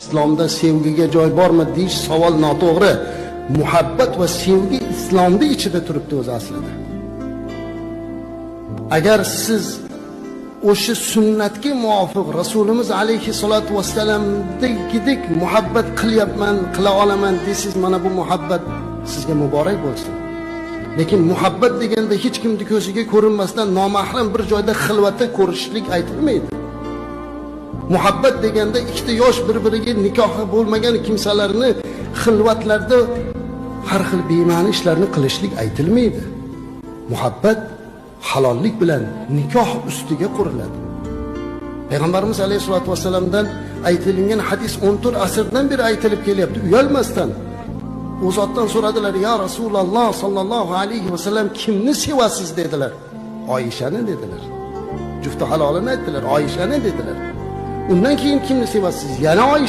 Islomda sevgiga joy bormi deyish savol noto'g'ri. Muhabbat va sevgi islomda ichida turibdi o'zi aslida. Agar siz o'sha sunnatga muvofiq Rasulimiz alayhi salatu vassalamdagidek muhabbat qilyapman, qila olaman desangiz, mana bu muhabbat sizga muborak bo'lsin. Lekin muhabbat deganda hech kimni ko'ziga ko'rinmasdan nomahram bir joyda xilvatda ko'rishlik aytilmaydi. Muhabbat deganda ikkita yosh bir-biriga nikohi bo'lmagan kimsalarni xilvatlarda har xil bema'ni ishlarni qilishlik aytilmaydi. Muhabbat halollik bilan nikoh ustiga quriladi. Payg'ambarimiz alayhisolatu vassalamdan aytilingan hadis 14 asrdan beri aytilib kelyapti, uyalmasdan. U zotdan so'radilar: "Ya Rasululloh sallallohu alayhi vasallam, kimni sevasiz?" dedilar. Oyishani dedilar. Jufti halolini aytdilar, Oyishani dedilar. Undan keyin kimni sevasiz? Yana Oyisha.